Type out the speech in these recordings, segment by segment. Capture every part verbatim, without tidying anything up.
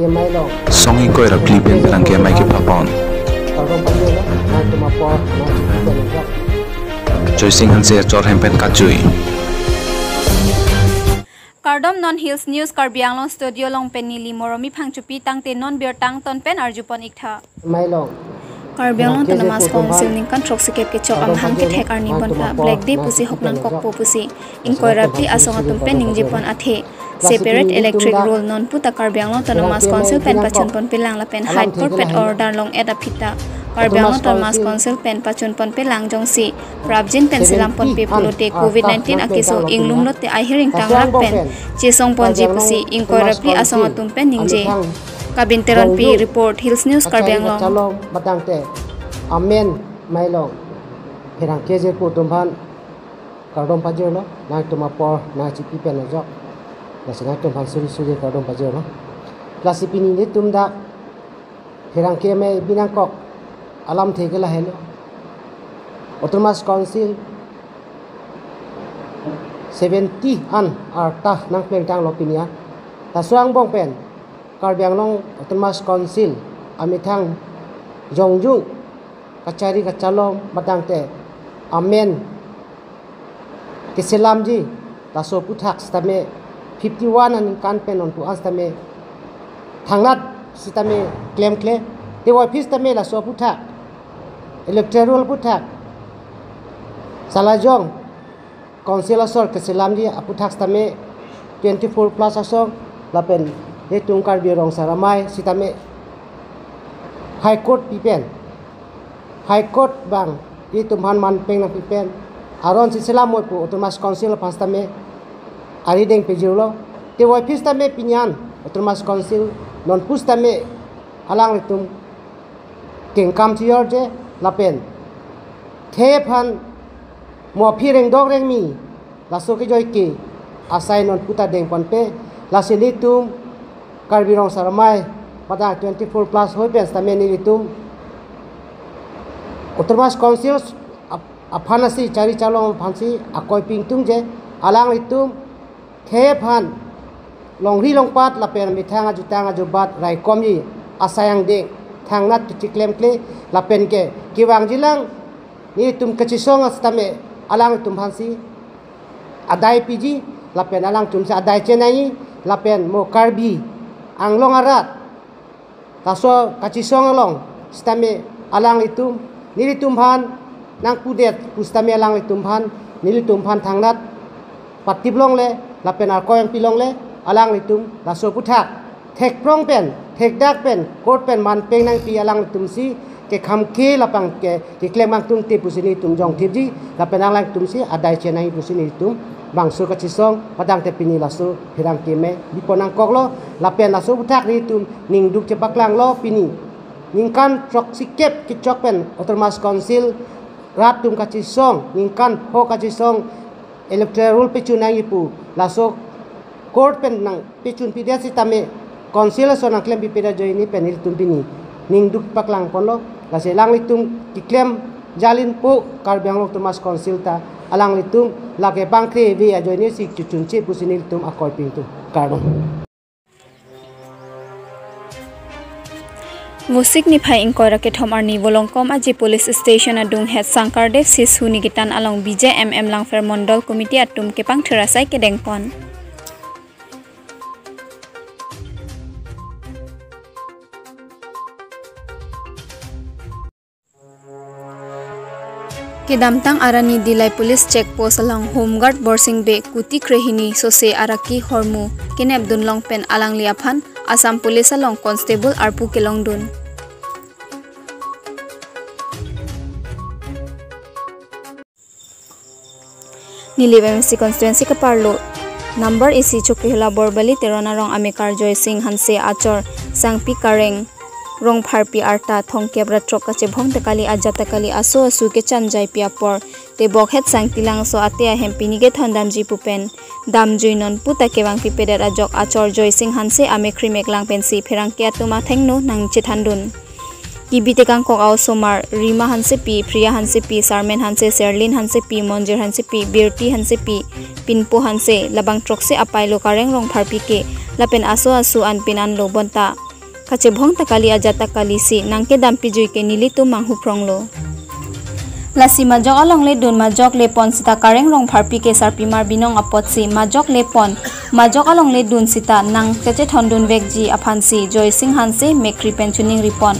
Song ingkoi ra phli pen pherangke amei kepapon. Joysing Hanse achor hem pen kachui. Kardom, non Hills News Karbi Anglong studio along pen neli Moromi Phangchopi. Tangte non birta angton pen arjupon iktha. Karbi Anglong Autonomous Council ningkan throksikep kechok amahang kethek arni bonta Black Day pusi hok nangkokpo pusi ingkoi ra phli asong atum pen ningjepon athe. Separate electric roll nonpu ta Karbi Anglong Autonomous Council pen pachunponpelang lapen High Court pet order long-et aphi ta Karbi Anglong Autonomous Council pen pachunponpelang jongsi prapjin pen selamponpe pulote covid nineteen akeso inglumlote ahir ingtang rak pen chesongponji pusi ingkoi ra phli asong atum pen ningje. Kabin Teronpi report, Hills News Karbi Anglong. Kachalong batangte amen mailong pherangke jirpo atum aphan kardom pajirlo, nangtum apor nangchipi pen ajok. Lasi nangtum aphan suri suri kardom pajirlo. Lasi pini nelitum dak pherangke amei binong kok alamthe ke lahelo. Autonomous Council seventy an arta nangplengtanglo pini an. Laso angbong pen Karbi Anglong Autonomous Council amethang jongjung kachari kachalong batangte amen keselamji, laso aphuthak sitame fifty-one aningkan pen nonpu an sitame thangnat sitame klemkle. Tevoiphit sitame laso aphuthak, electoral aphuthak, salajong Council asor keselamji aphuthak sitame twenty-four plus asong lapen nelitum Karbi Rong Sar Amei sitame High Court pipen, High Court abang nelitum aphan manpeng nangpipen, aron si selam moi pu Autonomous Council aphan sitame arideng pejirlo. Tevoiphit sitame pini an Autonomous Council nonpu sitame alanglitum kengkam chijorje lapen the aphan mo aphi rengdok rengmi laso kejoi ke asai nonpu ta dengponpe. Lasi nelitum Karbi Rong Sar Amei pada twenty-four plus hoi pen sitame nelitum Autonomous Council ap-, aphan asi chari chalong aphan si akoi pingtungje, alanglitum the aphan longri longpat lapen methang ajutang ajubat raikomji asai angdeng thangnat kechiklemkle lapen ke kevangjilang nelitum kachesong sitame alanglitum aphan si adai piji lapen alangtum si adai chenangji lapen mo Karbi Anglong arat laso kachesong along sitame alanglitum nelitum aphan nangpudet pu sitame alanglitum aphan nelitum aphan thangnat patip longle lapen akoi angpi longle, alanglitum laso aphuthak thekprong pen thekdak pen court pen manpeng nangpi alanglitum si kekham ke lapang ke keklem angtungte pusi nelitum jongthipji lapen alangtum si adai chenangji pusi nelitum bangso kachesong padangte pini laso pherangke amei bipon nangkoklo. Lapen laso aphuthak nelitum ningduk chepaklanglo, pini ningkan throksikep kechok pen Autonomous Council rat atum kachesong ningkan pho kachesong electoral roll pechun nangji pu laso court pen nangpechunpidet sitame Council ason nangklempipedet ajoine pen nelitum pini ningduk paklangponlo. Lasi alanglitum keklem jalinpo Karbi Anglong Autonomous Council ta alanglitum lake pangkreve ajoine si chechunche pusi nelitum akoi pingtung. Kardom. Vosik niphai ingkoi ra kethom arni Volongkom Aje Police Station adunghet Sankardev Sishu Nikitan along B J M M Langpher Mondol Committee atum kepangthir asai kedengpon. Kedamtang arni Dillai Police Check Post along Home Guard Borsing Bey kuti krehini sose araki hormu kenepdun long pen alangli aphan Assam Police along Constable arpu kelongdun. Nilip M A C constituency kaparlo number isi Chokihola Borbali Teron arong amekar Joysing Hanse achor Sangpi Kareng Rongpharpi arta thomkep ra throk kachebhong ta kali ajat ta kali aso asu kechanjaipi apor tebokhet Sangti Langso ate ahem pini kethondamji pu pen damjui nonpu ta kevangpipedet ajok achor Joysing Hanse amekhri meklang pensi pherangke atum athengno nangchethandun. Kibi tekangkok a-osomar Rima Hansepi, Priya Hansepi, Sarmen Hanse, Serlin Hansepi, Monjir Hansepi, Birti Hansepi, Pinpo Hanse, labang throksi apailo Kareng Rongpharpi ke lapen aso asu anpin anlo bonta Kachebohong ta kali, ajat ta kali si nangkedam pijui ke nelitum manghu phronglo. Lasi majok alongle dun majok lepon sita Kareng Rongpharpi ke sarpimar binong apotsi majok lepon majok alongle dun sita nangkechethondun vekji aphansi Joysing Hanse Mekri pen choningripon.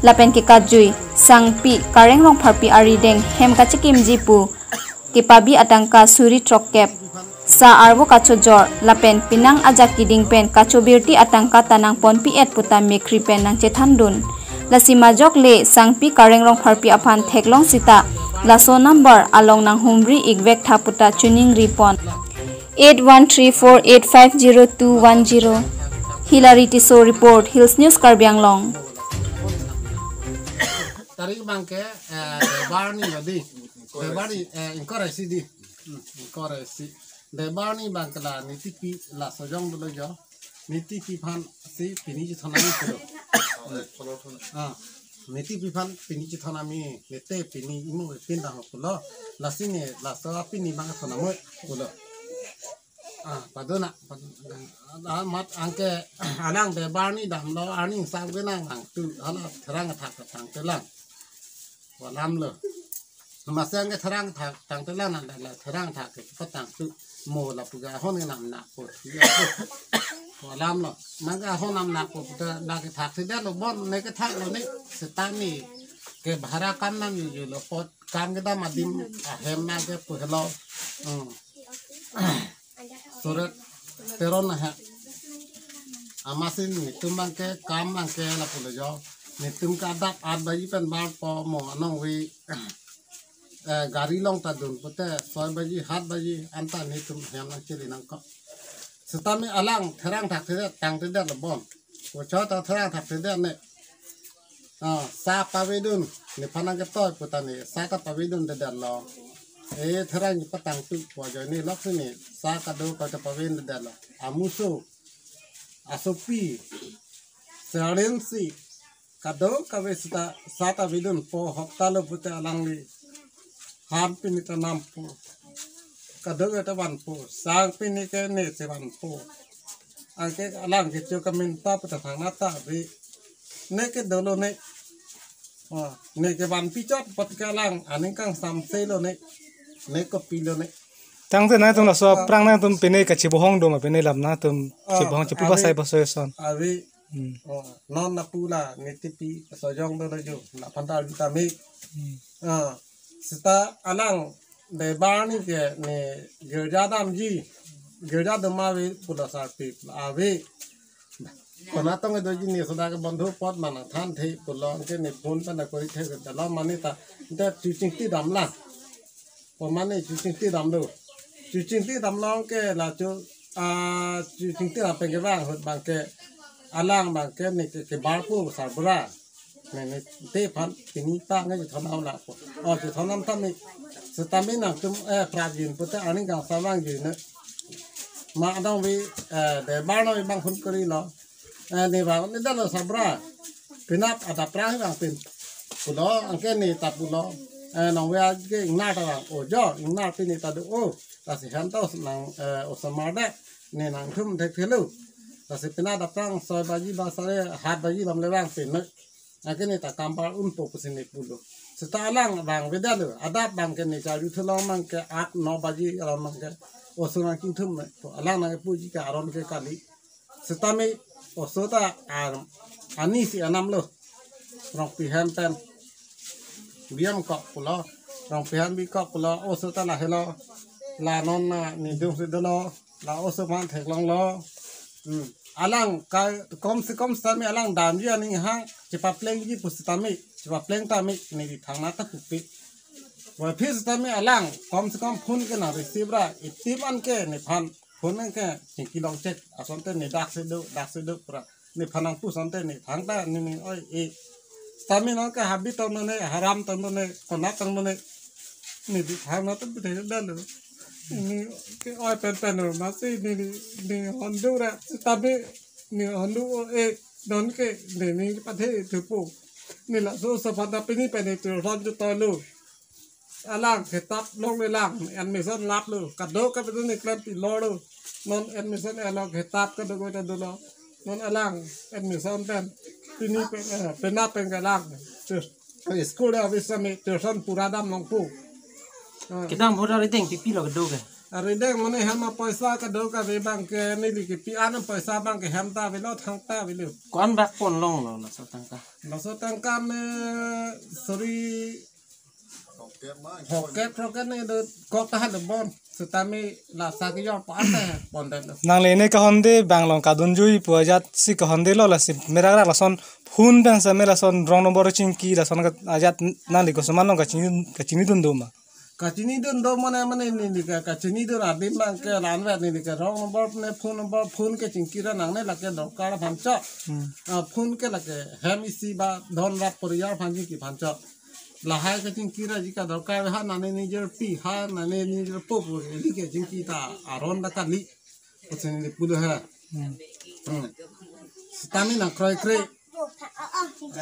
Lapen kekatjui sangpi Kareng Rongpharpi arideng hem kachekimji pu kepabi atangka suri throkkep, sa arvo kachojor lapen penang ajak keding pen kachobirti atangka ta nangponpi-et puta Mekri pen nangchethandun. Lasi majok le sangpi Kareng Rongpharpi aphan theklong sita laso number along nanghumri-ik vektha puta choningripon. Eight one three four eight five zero two one zero. Hilary Tisso report, Hills News Karbi Anglong. Tarik abang ke, eh, Debar ni jadi. Debar ni, eh, ingkoi ra isi di. Hmm, ingkoi ra isi. Debar ni abang ke la nitipi la sojong dolo jo. Nitipi aphan si pini chethon ami pulo. Ah, nitipi aphan pini chethon ami, nete pini imo pin dang pulo. Lasi ne laso pini abang chethon ami pulo. Ah, padona, padona. Ah, mat anke alang Debar ni damlo, arni sab ke nang lang tu, hala therang thak tangtelang. Walam lo. Masi anke therang thak tangtelang nang la therang thak ke patang tu mo lapu ke ahon ke namnakpo. Walam lo. Nang ke ahon namnakpo puta la kethakthedetlo bon, ne kethaklo ne seta ne ke bhara kam nam yo lo pot kam kedam adim ahem nang ke pu helo. Hmm. Surat Teron ahem. Amatsi netum abang ke kam abang ke lapulo jo. Netum ke adap aat baji pen barpo mo anong wi, eh, gari along ta dun pute soi baji, hat baji anta netum hem nangchele nangkok. Sitame alang therang thakthedet tangtedetlo bon. Kocho ta therang thakthedet ne. Ah, sa pavedun, nephan nangketoi puta ne, sa ta pavedundedetlo. Eh, therang patang tu pu ajoine lok si ne, sa kadokave ta pavedundedetlo. Amuso, asopi, serensi, kadokave sita sa ta vedunpo, hopta lo pute alangli. Han pini ta nampo. Kadokave ta vanpo. Sang pini ke ne si vanpo. Anke alang kecho kaminta puta thangnatta ave. Ne ke dolo ne. Ah, ne ke vanpi chot pot ke alang aning kangsamse lo ne. Ne kopilo ne. Tangte nangtum laso aphrang nangtum pine kachebohong do ma pine lam nangtum Ah, chebohong chepu ave. Pasai pasai son. Ave. Hmm. Oh, non lapu la nitipi sojong dolo jo. Laphan ta arju tame. Hmm. Ah, sita alang Debar ni ke ne girja damji. Girja dam ave pulo sarpi ave. Konat tong doji ne soda ke bondhu apot mana thanthe pulo ke ne phone pen kori the ke dalo mane ta. Te chuchingti damlang. Pamane chuchingti damlo. Chuchingti damlang ke la chu, ah, chuchingti dam pen ke bang ahut abang ke alang abang ke ne ke, kebarpo sarbura. Ne, ne, te aphan pini ta nge chethon alam po. Oh, chethon alam tame. Sitame nangtum, eh, prapjin pute aning kangsam vangjin ne. Ma adong vi, eh, Debar no abang phone korilo. Eh, ne abang ne dalo sarbura. Penap adap aphrang abang pin. Pulo, anke ne ta pulo. Eh, nang via ke ingnar ta abang. Oh, jo, ingnar pini ta do. Oh, lasi hem ta nang, eh, osomar de. Ne nangtum thekthelo. Lasi penap adap aphrang soi baji ba sare hat baji bang le abang pin ne. Anke ne ta kam par unpo pusi ne pulo. Sita alang abang avedetlo. Adap abang ke ne charju thulong abang ke aat no baji alam abang ke. Oso nangkingthum ne. Alang nangpuji ke aron ke kali. Sitame oso ta ar ani si anam lo. Rongpi hem pen. Biam kok pulo. Rongpi hem bikok pulo. Oso ta lahelo. La non na nidung si dolo. La oso aphan theklonglo. Hmm. Alang ka kom se kom sitame alang damji aning hang chepaplengji pu sitame. Chepapleng tame ne di thangnatta pupe. Wa phir sitame alang kom se kom phone ke nang receive ra. Itim anke nephan phone ke chingki longchek asonte ne dak si do, dak si do pura. Nephan nangpu asonte ne thangta ne ne oi e. Sitame nang ke habit tong ne, haram tong ne, konat tong ne. Ne di thangnatta bide dalo. Ne ke oi pen pen lo, masi ne ne ne hondu ra. Sitame ne hondu o e don ke ne ne pathe thupo. Ne laso sapada pini pen ne tu hon tu tolo. Alang hetap longle lang, admission laplo. Kadokave ne klempi lolo. Non admission along hetap kadokave ta dolo. Non alang admission pen, pini pen, eh, penap pen ke alang. Terus, eh, school ya bisa mi tuition pura damlong pu. Ah. Kedam pura rideng pipi lo kedo ke. Arideng mane hem apoisa kedo kave abang ke neli kepi-an apoisa abang ke hem ta avelo thang ta avelo. Ko-an bak ponlonglo laso tangka? Laso tangka me suri hoket hoket ne do kok ta hal bon. Setame la sa ke yo pa ate pon den. Nangli ne kahonde bang along kadunjui pu ajat si kahondelo, lasi merak rak lason phone pen sa me lason wrong number chingki lason ka ajat nangli kosoman along kachini, kachinidun do ma? Kachinidun do mane mane neli ke kachinidun adim abang ke la-an vet neli ke wrong number ne phone number phone ke chingki ra nangne lake dorkar aphan chot. Hmm. Ah, phone ke lake hem isi ba don rat poriyar aphan chingki aphan chot. Lahai kachingki ra jika dorkar ha nane nijer pi ha nane nijer po pu eli kachingki ta aron ta kali. Kusin di pulo ha. Hmm. Hmm. Setame nang kroikre.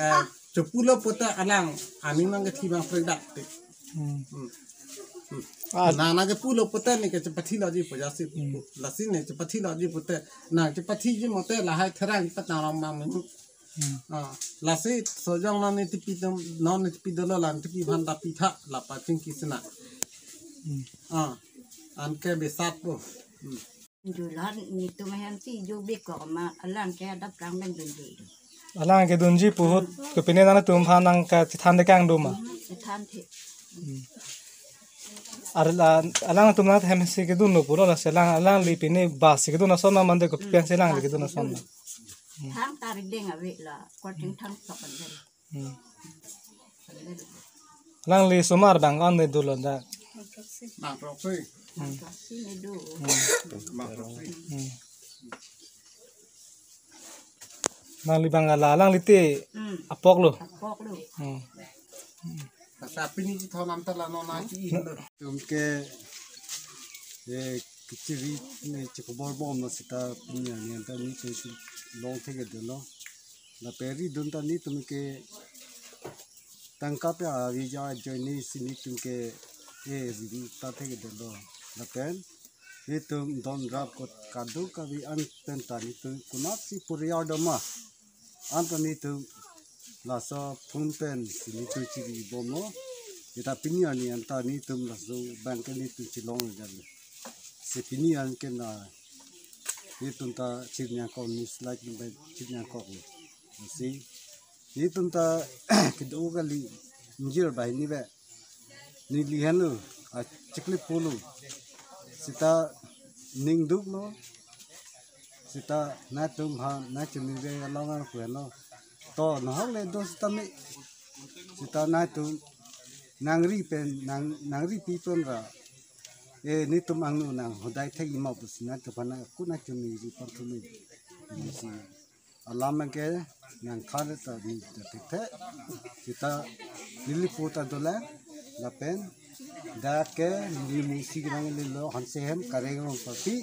Eh, chepulo pute alang aning nangkethi abang predak te. Hmm. Hmm. Hmm. Ah. Nang nangkepulo pute ne ke chepathi loji pu jasi. Hmm. Lasi ne chepathi loji pute. Nang chepathiji mote lahai therang patang ram mang menu. Hmm. Ah, lasi sojong non ne tipi tum, non ne tipi dolo lang tipi bhan ta pitha la pachingki sena. Hmm. Ah, anke besat po. Hmm. Julan nitum hem si jubik kok ma alang ke adap kang ben dunji. Alang ke dunji pu ahut ke pine nangtum aphan nangkachethan dekang do ma? Hmm, chethan the. Hmm. Ar la, alangtum nat hem si kedunlo pulo lasi alang, alangli pine bus si kedun ason ma mande ko pen si alangli kedun ason ma? Hmm. Thang tarik deng ave la, korting thang sok kan deng. Hmm. Alangli osomar bang ko-an ne dolo dak? Bang throksi. Hmm. Throksi ne do. Hmm. Bang throksi. Hmm. Nangli bang ala, alangli te Hmm. apok lo. Apok lo. Hmm. Tapi pini si thonam ta la non nangji-i lo. Tum ke, eh, kechiri ne chekobor bom lo seta pini arni anta nitum si long thekthedetlo. Lapen ridun ta nitum ke tangka pe arija ajoine si nitum ke, eh, ridun ta thekthedetlo. Lapen nitum don rap kot kadokave an pen ta nitum konatsi poriyar do ma? Anta nitum laso phone pen si nitum chiri bomlo. Seta pini arni anta nitum laso abang ke nitum chelong jalo. Si pini an ke na nitum ta chirnyakok, news like ni bai chirnyakok. Si nitum ta kedo kali ingjir bai ni be. Neli henlo, achikli pulo. Seta ningduklo. Seta nangtum ha, nangchini re along an kueno. To, nahok le do seta me. Seta nangtum nangri pen, nang, nangri pi pen ra. Eh, nitum angno nang hodai thek ima pusi nangtum aphan nang, ku nangchini ri pon thumi. Ini si. Alam ke nang thale ta di thekthe. Seta neli pu ta dolang lapen dak ke neli musi nang lilo Hanse hem Kareng Rongpharpi.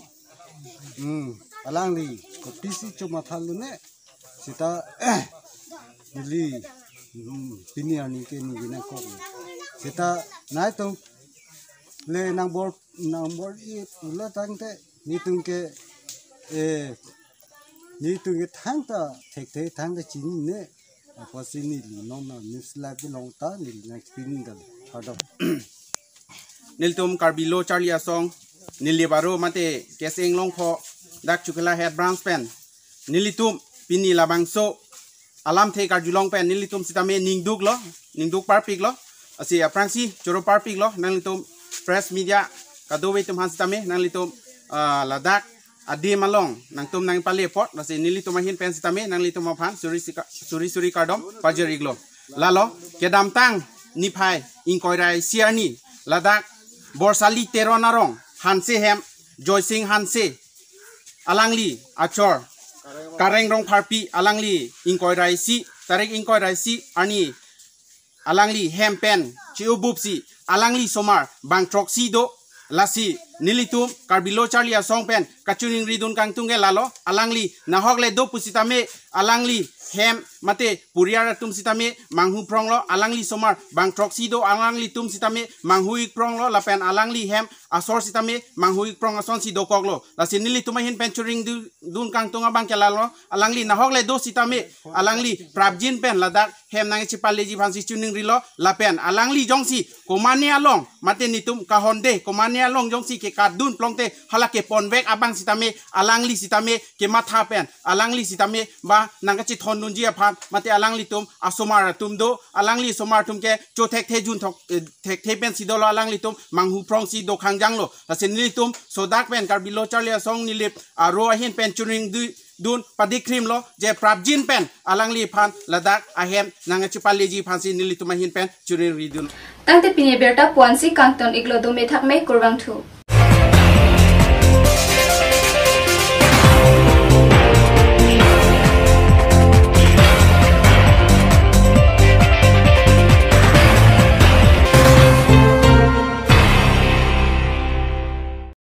Hmm, alangli kopisi chomatha lone. Seta neli, hmm, pini arni ke neli nangkok. Seta nangtum le nangbor, nangbor-i pulo tangte nitum ke, eh, nitum ke thangta thekthe thangta chinine. Apotsi neli non na news live along ta neli nangpini dal. Pardon. Nelitum Karbi Lo Charli Asong, neli baro mate Keseng Longkho, dak Chokihola head branch pen. Nelitum pini labangso alamthe karjulong pen nelitum sitame ningduklo, ningduk parpiklo. Lasi aphrangsi choro parpiklo, nanglitum press media kadokave atum aphan sitame, nanglitum, ah, ladak adim along nangtum nangpale apot, lasi nelitum ahin pen sitame nanglitum aphan suri sika-, suri suri kardom pajir-iklo. Lalo, kedamtang niphai ingkoi ra isi arni, ladak Borsali Teron arong Hanse hem Joysing Hanse, alangli achor Kareng Rongpharpi, alangli ingkoi ra isi, tarik ingkoi ra isi arni alangli hem pen che-obupsi alangli osomar bang throksi do, lasi Nelitum Karbi Lo Charli Asong pen kachoningri dun kangtung ke lalo, alangli nahok le do pusitame alangli hem mate poriyal atum sitame manghu phronglo, alangli somar bang throksi do, alanglitum sitame manghu ik phronglo, lapen alangli hem asor sitame manghu ik phrong asonsi dokoklo. Lasi nelitum ahin pen choningri du-, dun kangtung abang ke lalo, alangli nahok le do sitame alangli prapjin pen ladak hem nangchepaleji aphansi choningrilo, lapen alangli jongsi komane along mate netum kahonde komane along jongsi kekat dun plongte hala keponvek abang sitame alangli sitame kematha pen alangli sitame ba nangkachethon dunji aphan mate alanglitum asomar atum do, alangli somar atum ke cho thekthe jun thok, eh, thekthe pensi dolo, alanglitum manghu phrongsi do khangjanglo. Lasi nelitum sodak pen Karbi Lo Charli Asong Nilip aro ahin pen choningri dun padikrimlo je prapjin pen alangliphan ladak ahem nangchepaleji aphansi nelitum ahin pen choningri dun. Tangte pini abirta pu-ansi kangton iklo, dome thakme, kurvangthu.